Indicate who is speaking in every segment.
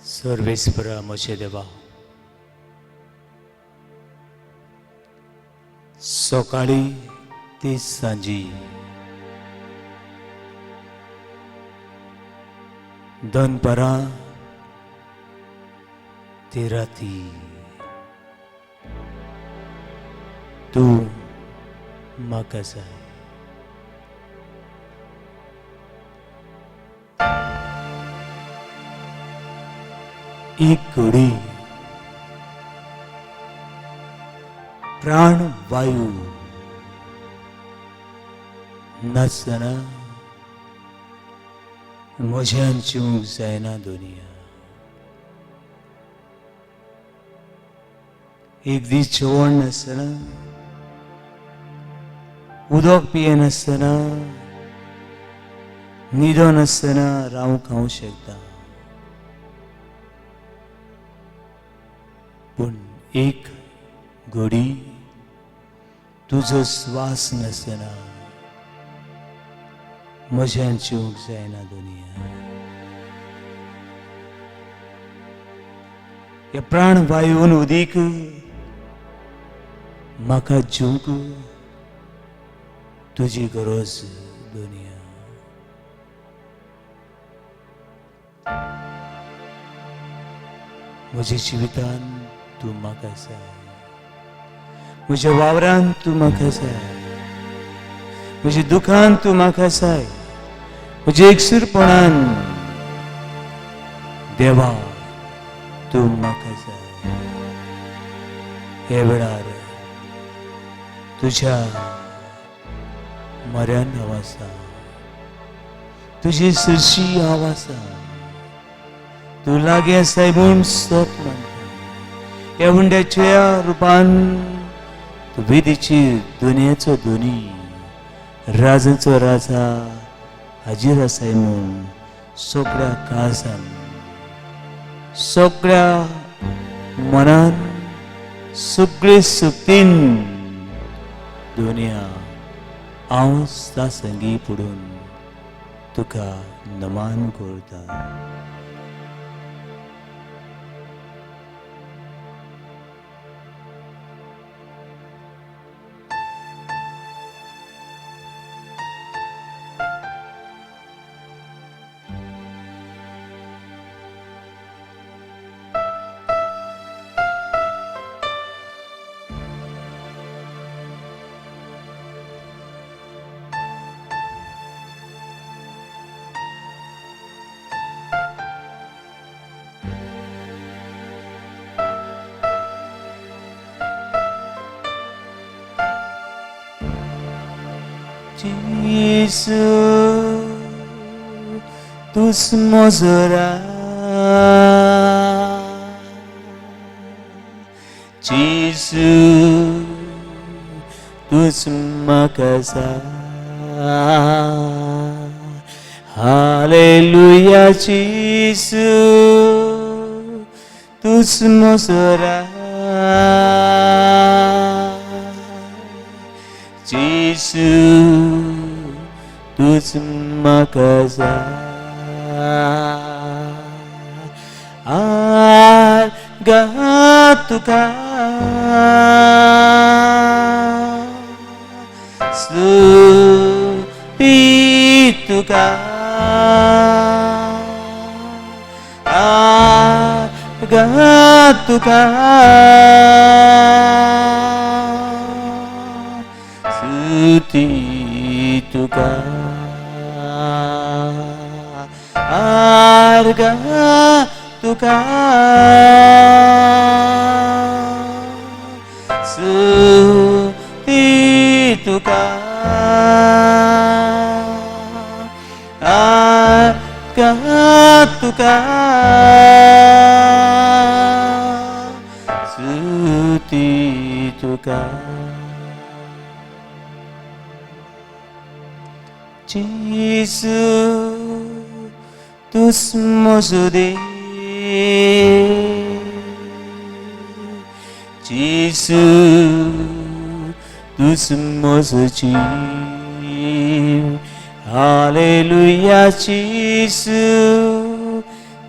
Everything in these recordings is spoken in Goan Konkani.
Speaker 1: सर्वेस्परा म्हज्या देवा, सकाळी ते सांजी, दनपरां ते राती तूं म्हाका जाय. एक घडी प्राणवायू नासतना म्हज्यान जिवंक जायना दुनिया. एक दीस जेवण नासतना, उदक पियेनासतना, न्हिदो नासतना रावंक हांव शकता, पूण एक घडी तुजो श्वास नासतना म्हज्यान जिवंक जायना दुनिया. ह्या प्राणवायून उदीक म्हाका जिवंक तुजी गरज दुनिया. म्हज्या जिवितान तूं म्हाका जाय, म्हज्या वावरान तूं म्हाका जाय, म्हज्या दुखान तूं म्हाका जाय, म्हज्या एकसूरपणान देवा तूं म्हाका जाय. हे वेळार तुज्या म्हऱ्यान हांव आसा, तुजी सरशी हांव आसा, तूं लागीं आसाय म्हूण सत मानता. ह्या हुंड्याच्या रुपान तूं वेदीची दुनियेचो धनी, राजांचो राजा हाजीर आसाय म्हूण सगळ्या काळजान, सगळ्या मनान, सगळे शक्तीन दुनिया हांव सासंगी पडून तुका नमान करता. जेजू तूंच म्हजो राज, जेजू तूंच म्हाका जाय. हालेलुया जेजू तूंच म्हजो राज, जेजू तूंच म्हाका जाय. आर्गां तुका स्तुती तुका, आर्गां तुका स्तुती तुका, आर्गां तुका स्तुती तुका, आर्गां तुका स्तुती तुका. जेजू तूंच म्हजो देव, जेजू तूंच म्हजो जीव. हालेलुया जेजू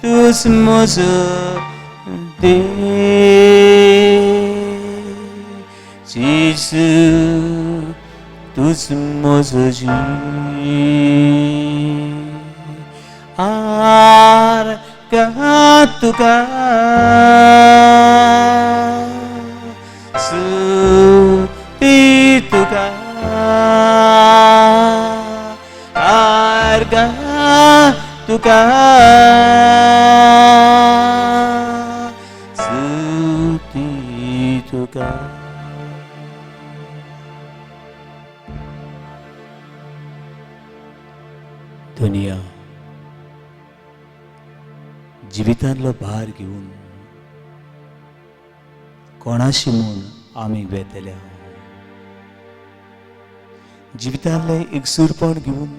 Speaker 1: तूं तूच म्हजो देव जेजू तूच म्हजो जीव आर्गां तुका स्तुती तुका आर्गां तुका स्तुती तुका. दुनिया जिवितांतलो भार घेवन कोणाशी म्हूण आमी वेतल्या, जिवितांतलें एकसूरपण घेवन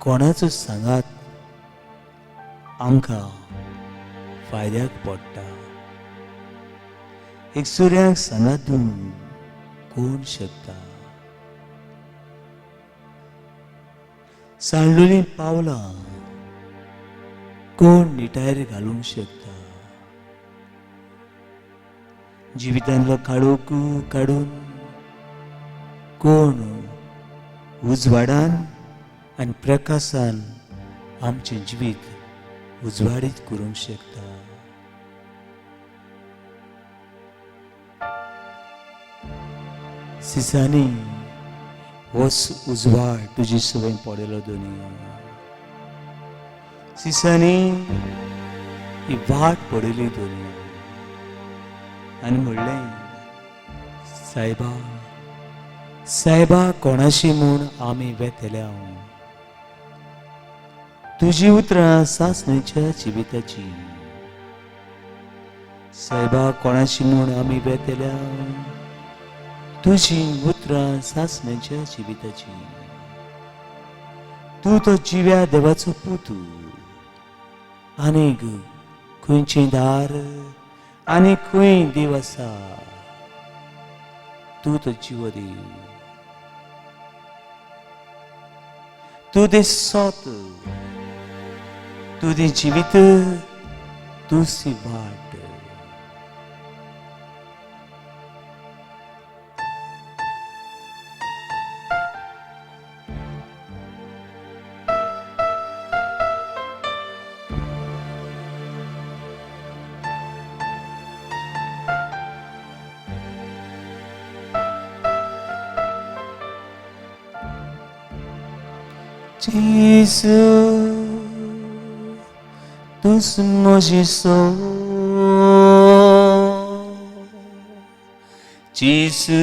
Speaker 1: कोणाचो सांगात आमकां फायद्याक पडटा. एकसुऱ्यांक सांगात दिवन कोण शकता. सांडलेलीं पावलां कोण निटायेर घालूंक शकता. जिवितांतलो काळोख काडून कोण उजवाडान आनी प्रकाशान आमचें जिवीत उजवाडीत करूंक शकता. सिसांनी होच उजवाड तुजी सवय पडलो दुनिया. सिसांनी ही वाट पडली दुनिया आनी म्हणलें, सायबा सायबा कोणाशी म्हूण आमी वेतल्या. तुजी उतरां सासणेच्या जिविताची. सायबा कोणाशी म्हूण आमी वेतल्या. तुजी उतरां सासणेच्या जिविताची. तूं तो जिव्या देवाचो पूत. आनीक खंयचें दार आनी खंय देव आसा. तूं तो जिवो देव. तूं तें सोत, तूं तें जिवीत, तूं सी वाट. जेजू तूच म्हजी सोय. जेजू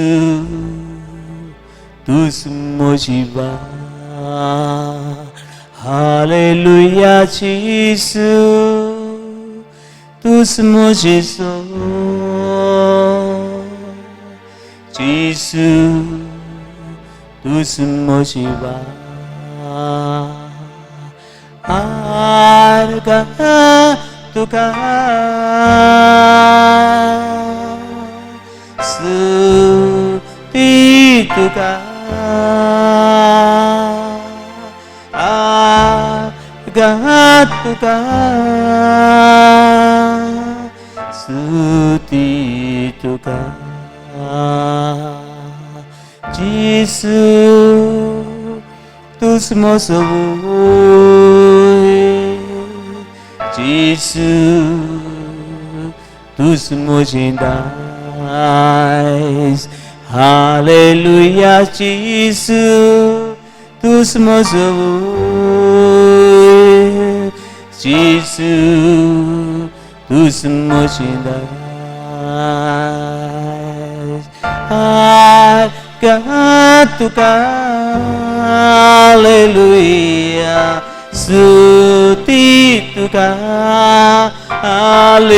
Speaker 1: तूच म्हजी वाट. हालेलुया जेजू तूच म्हजी सोय. जेजू तूच म्हजी वाट. आर्गां तुका स्तुती तुका आर्गां तुका स्तुती तुका. जेजू तूच म्हजो जेजू तूच म्हजें दायज. हालेलुया जेजू तूच म्हजो जेजू तूच म्हजें दायज. आर्गां तुका हालेलुया स्तुती तुका हालेलुया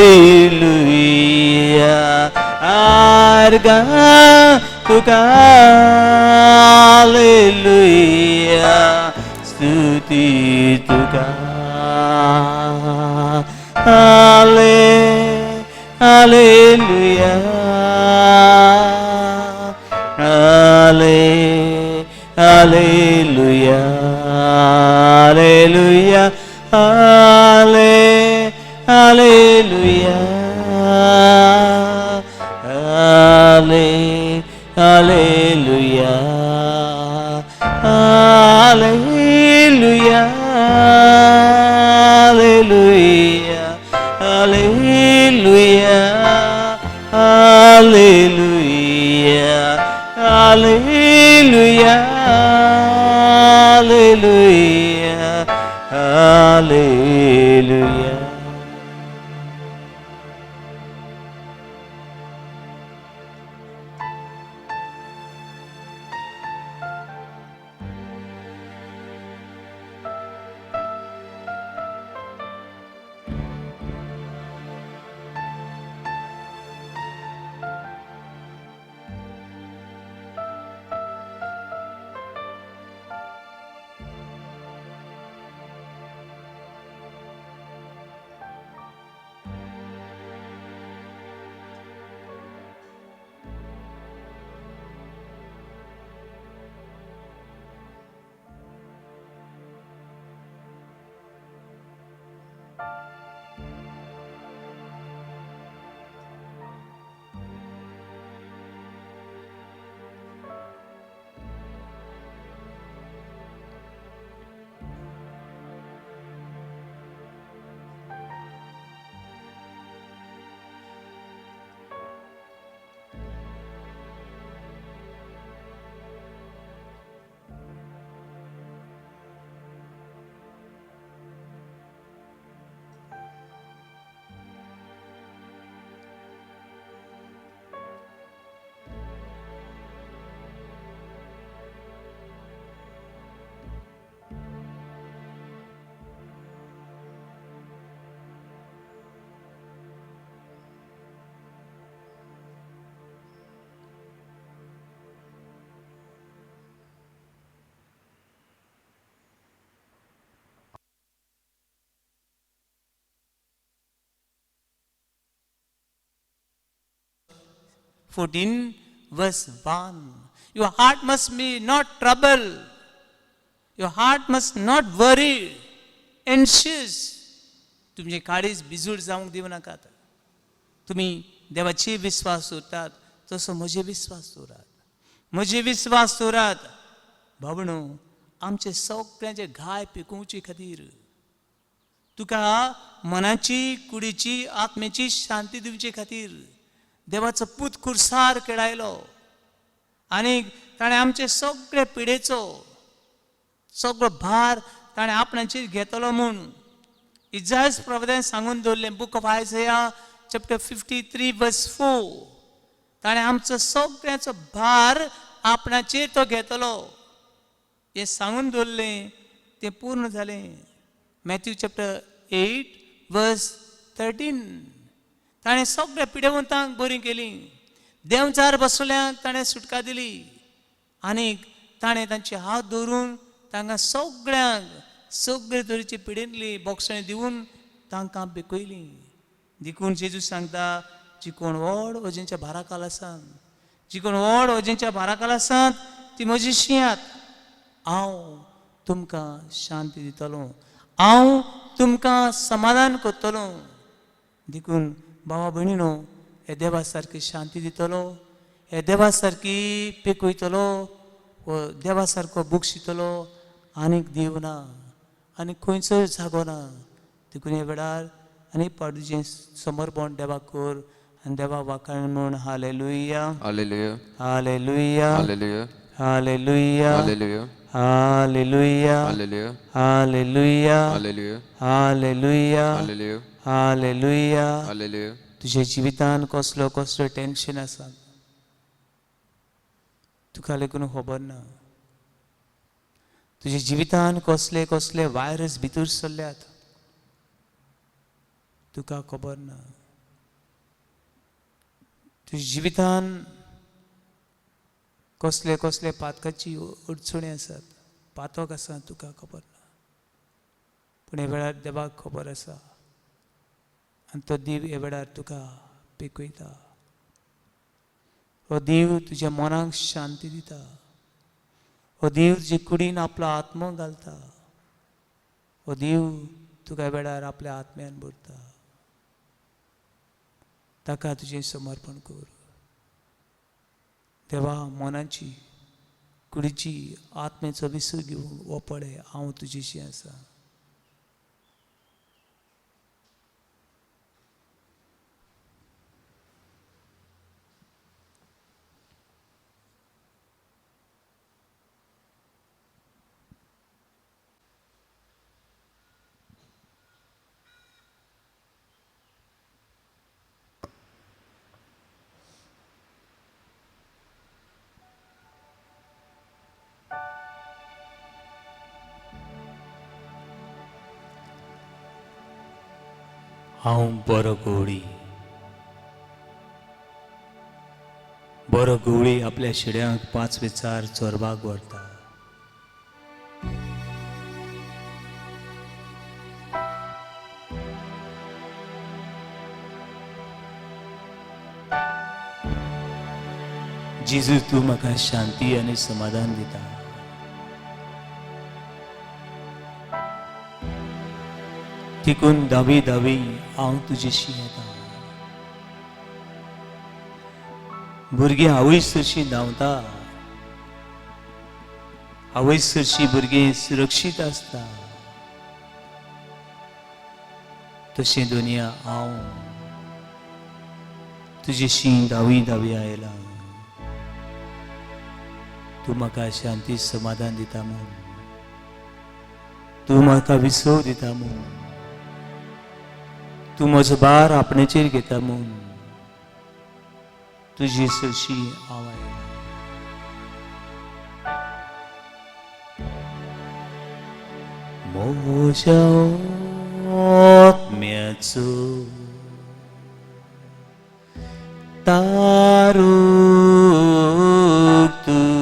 Speaker 1: आर्गां तुका हालेलुया स्तुती तुका. हाले हालेलुया हाले hallelujah hallelujah. Hallelujah, hallelujah, hallelujah, hallelujah, hallelujah, hallelujah, hallelujah, hallelujah, hallelujah. 14 verse 1. Your heart must be not trouble. Your heart must not worry, anxious. तुमचे काळीज बिजूड जावंक दिवं नाकात. तुमी देवाचे विस्वास दवरतात तसो म्हजे विस्वास दवरात, म्हजे विस्वास दवरात. भावणो, आमचे सगळ्यांचे घाय पिकोवचे खातीर तुका मनाची, कुडीची, आत्म्याची शांती दिवचे खातीर देवाचो पूत कुर्सार केळायलो आनी ताणें आमचे सगळे पिडेचो सगळो भार ताणें आपणाचेर घेतलो म्हूण इजायस प्रवाद्यान सांगून दवरलें. Book of Isaiah chapter 53 verse 4. ताणें आमचो सगळ्याचो भार आपणाचेर तो घेतलो हें सांगून दवरलें, तें पूर्ण जालें. मॅथ्यू चॅप्टर 8 वर्स 13. ताणें सगळ्या पिडेवंतांक बरी केली, देंवचार बसल्यांक ताणें सुटका दिली आनी ताणें तांचे हात दवरून तांकां सगळ्यांक सगळे तरेची पिडेंतली बोगसणी दिवन तांकां बेकयली. देखून जेजू सांगता, जी कोण व्हड वजेंच्या भाराखाल आसात, जी कोण व्हड वजेंच्या भाराखाल आसात ती म्हजी शियात, हांव तुमकां शांती दितलो, हांव तुमकां समाधान करतलो. देखून भावा भयणीनो, हे देवा सारकी शांती दितलो, हे देवा सारकी पेकयतलो, हो देवा सारको बक्षितलो आनीक देव ना, आनी खंयचोय जागो ना. देखून ह्या वेळार आनी पाडूचें समर्पण देवाक कर आनी देवा वाखाण म्हूण hallelujah,
Speaker 2: hallelujah,
Speaker 1: hallelujah,
Speaker 2: hallelujah,
Speaker 1: hallelujah,
Speaker 2: hallelujah,
Speaker 1: hallelujah,
Speaker 2: hallelujah,
Speaker 1: hallelujah,
Speaker 2: hallelujah,
Speaker 1: hallelujah,
Speaker 2: hallelujah,
Speaker 1: hallelujah.
Speaker 2: Hallelujah.
Speaker 1: तुज्या जिवितान कसलो कसलो टेन्शन आसा तुका लेगून खबर ना. तुज्या जिवितान कसले कसले वायरस भितर सरल्यात तुका खबर ना. तुज्या जिवितान कसले कसले पातकाची अडचणी आसात, पातक आसा तुका खबर ना. पूण ह्या वेळार देवाक खबर आसा आनी तो देव ह्या वेळार तुका पेकयता. हो देव तुज्या मनाक शांती दिता, हो देव तुजे कुडीन आपलो आत्मो घालता, हो देव तुका वेळार आपल्या आत्म्यान भरता. ताका तुजें समर्पण कर. देवा, मनाची कुडीची आत्म्याचो विसव घेवन हो पळय हांव तुजेशी आसा. हांव बरो गवळी. बरो गवळी आपल्या शेड्यांक पांचवेचार चोरबाक व्हरता. जेजू, तूं म्हाका शांती आनी समाधान दिता. तिकून धावी धावी हांव तुजेशी येता. भुरगीं आवय सरशी धांवता, आवय सरशी भुरगीं सुरक्षीत आसता. तशें दुनिया हांव तुजेशी धावी धावी आयला. तूं म्हाका शांती समाधान दिता म्हूण, तूं म्हाका विसव दिता म्हूण, तूं म्हजो भार आपणाचेर घेता म्हूण तुजी सरशी हांव आयला. म्हज्या आत्म्याचो तारूक तूं,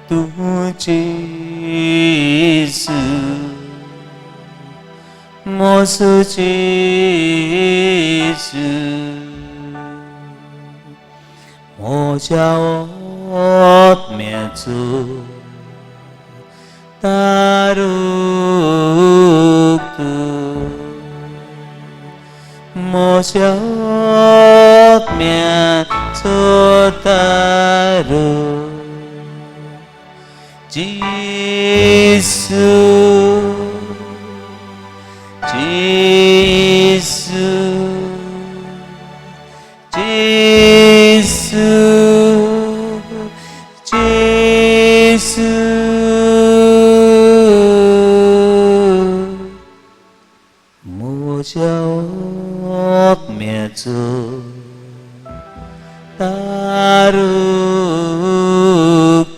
Speaker 1: तूं जेजू म्हजो जेजू, म्हज्या आत्म्याचो तारूक तूं, म्हज्या आत्म्याचो तारूक जेजू, जेजू, जेजू, जेजू, म्हज्या आत्म्याचो तारूक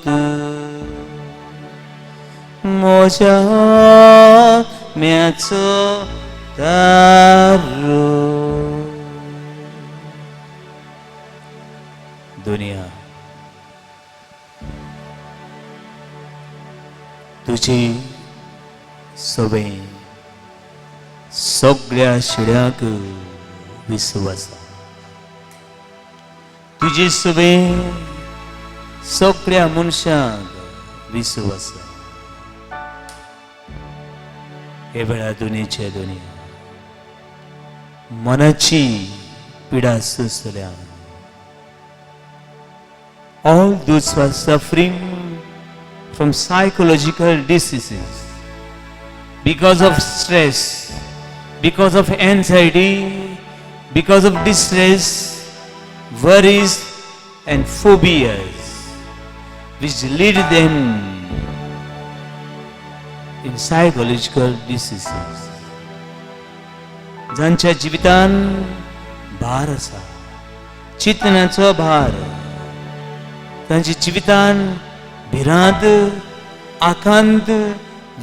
Speaker 1: तूं, म्हज्या आत्म्याचो तारूक. दुनिया तुजी सगळें सगळ्या शिड्यांक विसव आसा. तुजी सगळें सगळ्या मनशांक विसव आसा. हे वेळार दुनियेचे दुनिया मनाची पिडा सोंसल्या. All those who are suffering from psychological diseases because of stress, because of anxiety, because of distress, worries and phobias, which lead them in psychological diseases. जांच्या जिवितान भार आसा, चिंतनाचो भार, तांच्या जिवितान भिरांत, आकांत,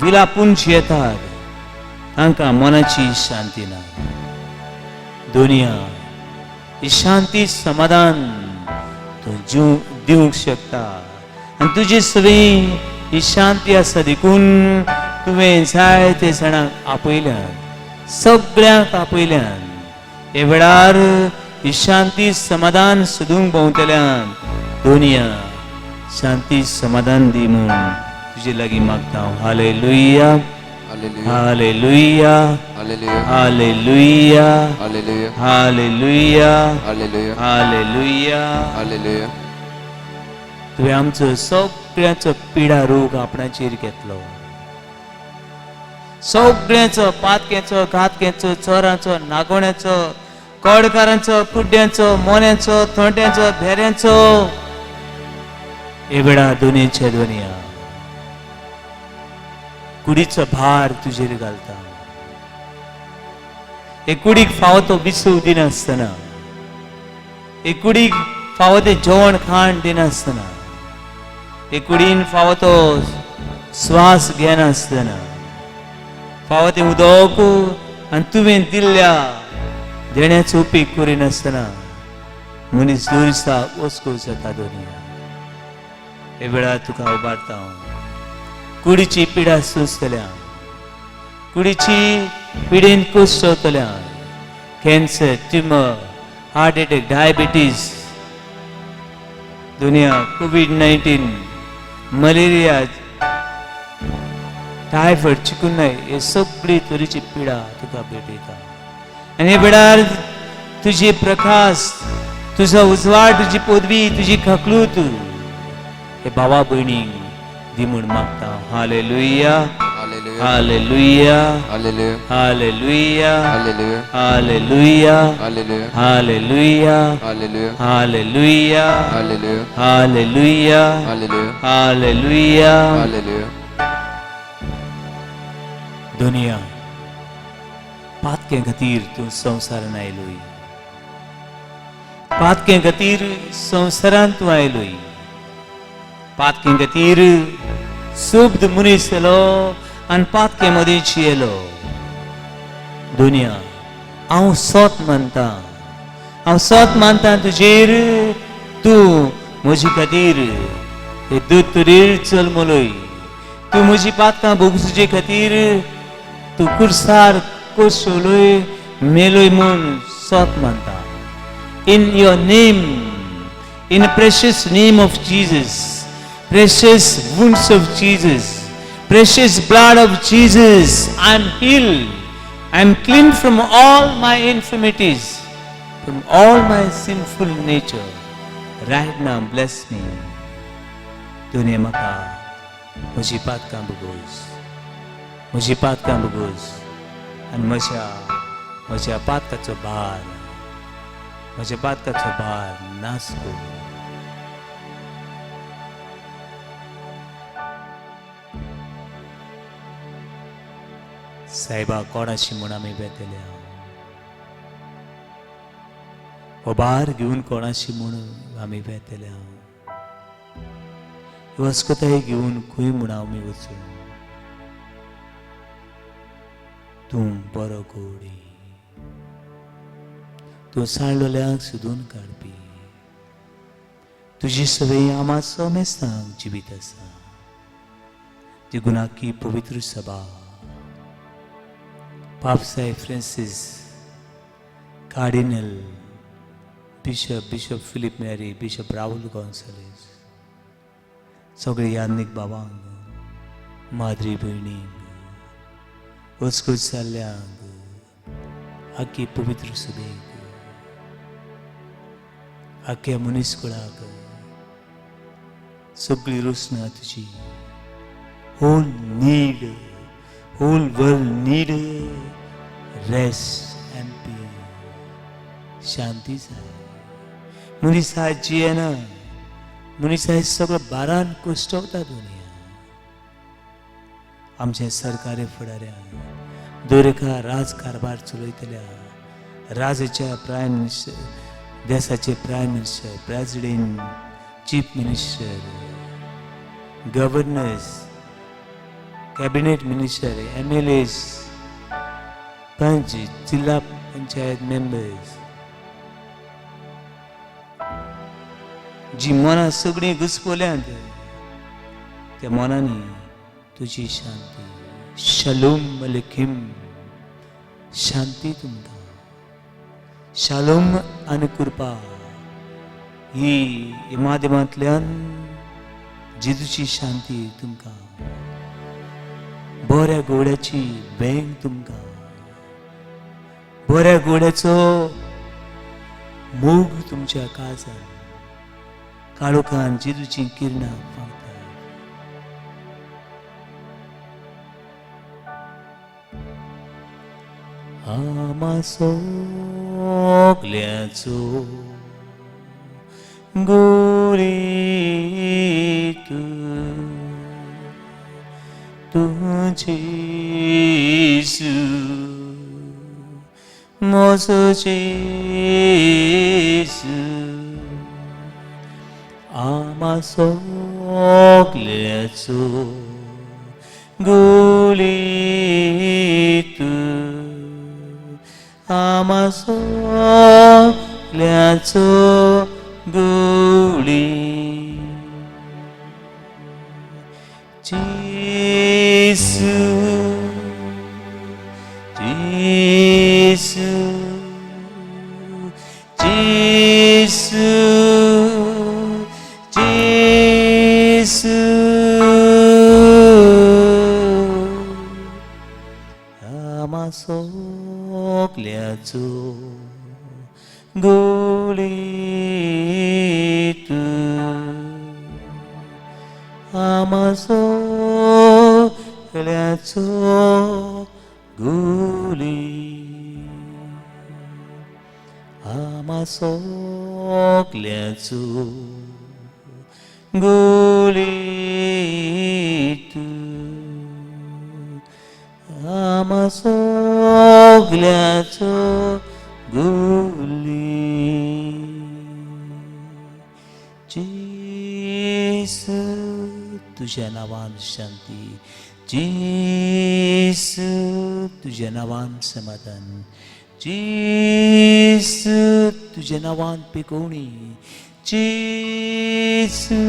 Speaker 1: विलापून जियेतात, तांकां मनाची शांती ना. दुनिया ही शांती समाधान तूं जीव दिवंक शकता आनी तुजी सगळी ही शांती आसा देखून तुवें जायते जाणांक आपयल्यान, सगळ्यांक आपयल्यान. हे वेळार ही शांती समाधान सोदूंक भोंवतल्यान दुनिया शांती समाधान दी म्हूण तुजे लागीं मागता हांव. Hallelujah.
Speaker 2: Hallelujah.
Speaker 1: Hallelujah.
Speaker 2: Hallelujah.
Speaker 1: Hallelujah.
Speaker 2: Hallelujah.
Speaker 1: Hallelujah.
Speaker 2: Hallelujah.
Speaker 1: Hallelujah.
Speaker 2: तुवें आमचो सगळ्यांचो पिडा रोग आपणाचेर घेतलो. सगळ्यांचो पातक्याचो, घातक्याचो, चोरांचो, नागोण्याचो, कोडकारांचो, कुड्ड्यांचो, मोन्यांचो, थोंट्यांचो, भेऱ्यांचो, हे वेळा दोनीचे दोनया कुडीचो भार तुजेर घालता. हे कुडीक फावो तो विसव दिनासतना, हे कुडीक फावो तें जेवण खाण दिनासतना, हे कुडीन फावो तो स्वास घेनासतना, फावो तें उदक आनी तुवें दिल्ल्या देण्याचो उपेग करिनासतना मनीस दुरिस्ता वस्को जाता. दोनया हे वेळार तुका उबारता हांव. कुडीची पिडा सोंसतल्या, कुडीची पिडेन कोसतल्या, cancer, tumour, heart attack, diabetes, दुनिया कोवीड-19, मलेरिया, टायफॉयड, चिकुनाय, हे सगळी तरेची पिडा तुका भेटयता. आनी हे वेळार तुजी प्रकाश, तुजो उजवाड, तुजी पदवी, तुजी खकलूत हे भावा भयणीक दी म्हूण मागता. Hallelujah.
Speaker 1: Hallelujah.
Speaker 2: Hallelujah.
Speaker 1: Hallelujah.
Speaker 2: Hallelujah.
Speaker 1: Hallelujah.
Speaker 2: Hallelujah.
Speaker 1: Hallelujah.
Speaker 2: Hallelujah.
Speaker 1: Hallelujah.
Speaker 2: Hallelujah.
Speaker 1: Hallelujah.
Speaker 2: Hallelujah.
Speaker 1: Hallelujah.
Speaker 2: Hallelujah.
Speaker 1: Hallelujah.
Speaker 2: दुनिया पातके खातीर तूं संवसारान आयलोय, पातके खातीर संवसारान तूं आयलोय, पातके खातीर सुब्द मनीस जालो आनी पातके मदीं जियेलो. दुनिया हांव सोत मानता, हांव सोत मानता तुजेर, तूं म्हजे खातीर हे दूद तुरीर चलमलोय, तूं म्हजी पातकां भोगसुचे खातीर तूं कुर्सार कोसलोय मेलोय म्हूण सोत मानता. In your name, in the precious name of Jesus, precious wounds of Jesus, precious blood of Jesus, I am healed. I am clean from all my infirmities, from all my sinful nature. Right now, bless me. तुवें म्हाका म्हजी पातकां भोगोस, म्हजी पातकां भोगोस आनी म्हज्या पातकाचो भार, म्हज्या पातकाचो भार नाश कर. सायबा, कोणाशी म्हूण आमी बेतल्या, हो भार घेवन कोणाशी म्हूण आमी बेतल्या, वस्कताय घेवन खंय म्हूण आमी वचूं? तूं बरो गोडी, तूं सांडलोल्यांक सोदून काडपी, तुजी सवय आमा समेस्तांक जिवीत आसा. ती गुणाकी पवित्र सभा, पापसाय Francis cardinal, bishop, bishop Philip Neri, bishop Raul Gonzalez, सगळे याज्ञीक बाबांक, माद्री भयणींक, वचकूच जाल्ल्यांक, आख्खी पवित्र सभेक, आख्ख्या मनीसकुळाक सगळी रोसना तुजी. Whole need, whole world need rest and peace. शांती जाय. मनीस आज जियेना, मनीस आयज सगळो बारान कोश्टवता दुनिया. आमचे सरकारी फुडाऱ्यांक, दर एका राज कारभार चलयतल्या राजाच्या प्रायम मिनिस्टर, देशाचे prime minister, president, chief minister, governors, cabinet minister, MLAs, panch, जिल्हा पंचायत मेंबर्स, जी मनां सगळीं घुसपल्यांत त्या मनांनी तुजी शांती, शलोम अलेखीम, शांती तुमकां, शालोम आनी कृपा ही माध्यमांतल्यान जेजूची शांती तुमकां.
Speaker 1: बऱ्या गोड्याची वेंग तुमकां, बऱ्या गोड्याचो मोग तुमच्या काळजान, काळोखान जेजूची किरणां फांकतात. आमा सगल्याचो गुरीत तूं जेजू म्हजो जेजू, आमा सगल्याचो गुलीत, आमा सगल्याचो गुली. जेजू जेजू जेजू जेजू, आमा सगल्याचो गुलीत, आमा सगल्याचो गुली, आमा सगल्याचो गुलीत, आमा सगल्याचो गुली. जेजू तुज्या नांवान शांती, जेजू तुज्या नांवान समाधान, जेजू तुज्या नांवान पिकोवणी, जेजू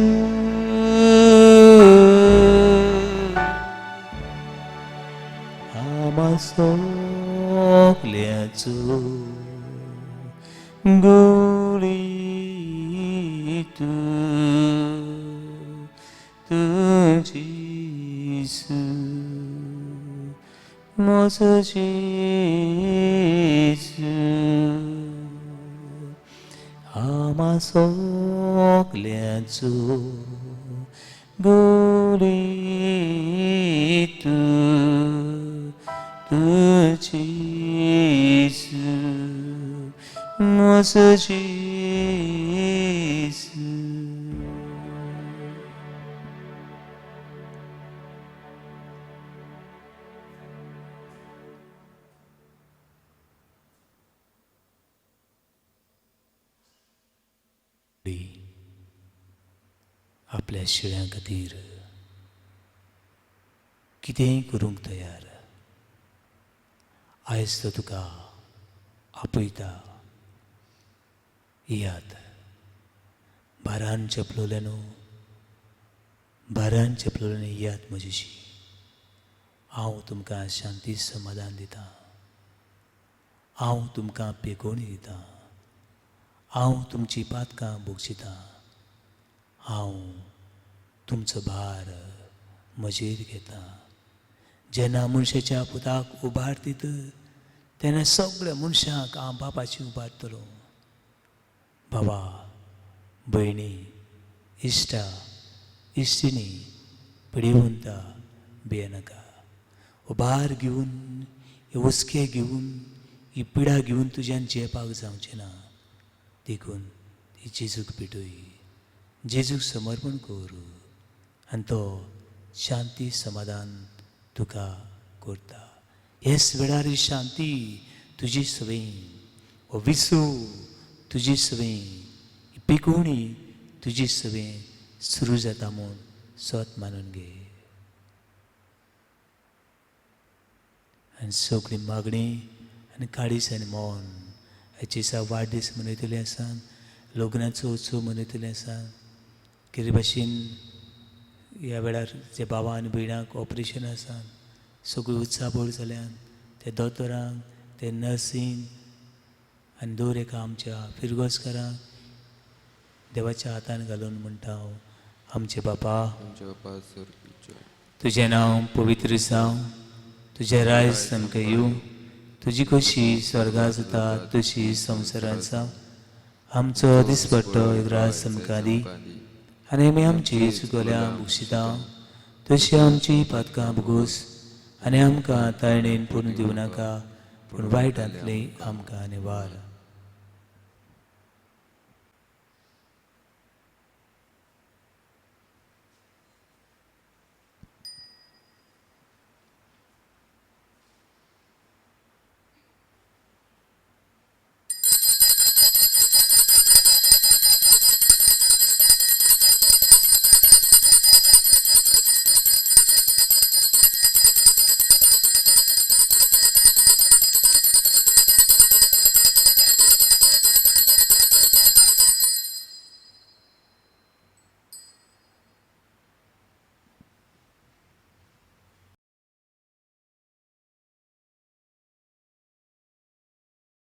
Speaker 1: आमा सगल्याचो गुलीत तूं जेजू म्हजो जेजू, आमा सगल्याचो गुलीत तूं जेजू म्हजो जेजू. आपल्या शिळ्यां खातीर कितेंय करूंक तयार. आयज तो तुका आपयता, येयात. भारान चेपलोले न्हू, भारान चेपलोले येयात म्हजेशी, हांव तुमकां शांती समाधान दितां, हांव तुमकां पेकोवणी दितां, हांव तुमची पातकां भोगशितां, हांव तुमचो भार म्हजेर घेता. जेन्ना मनशाच्या पुताक उबार दित तेन्ना सगळ्या मनशांक हांव बापाची उबारतलो. बाबा, भयणी, इश्टा, इश्टिणी, पिडेवंता, भियेनाका. हो भार घेवन, हे हुस्के घेवन, ही पिडा घेवन तुज्यान जियेवपाक जावचें ना. देखून ती जेजूक भेटय, जेजूक समर्पण कर आनी तो शांती समाधान तुका करता. हेच वेळार ही शांती तुजी सवंय, हो विसव तुजी सवंय, ही पिकोवणी तुजी सवंय सुरू जाता म्हूण सत मानून घे. आनी सगळी मागणी आनी काळीज आनी मन हाचे दिसा वाडदीस मनयतले आसा, लग्नाचो उत्सव मनयतले आसा. कितें भाशेन ह्या वेळार जे बाबा आनी भयणांक ऑपरेशन आसा, सगळी उत्साहभर जाल्यान ते दोतोरांक, ते नर्सींक आनी दर एका आमच्या फिरगोजकारांक देवाच्या हातान घालून म्हणटा हांव, आमचे बापा,
Speaker 3: आमच्या बापा सर्गीच्या,
Speaker 1: तुजें नांव पवित्र जावं, तुजें रायज आमकां येवं, तुजी कशी स्वर्गा जाता तशी संवसारांत जावं. आमचो दिसपट्टो ग्रास आमकां दी आनी आमी आमची चुकल्या भुगशिता तशी आमची पातकां भोगोस आनी आमकां ताळणेन पुरून दिवं नाका, पूण वायटांतली आमकां निवार.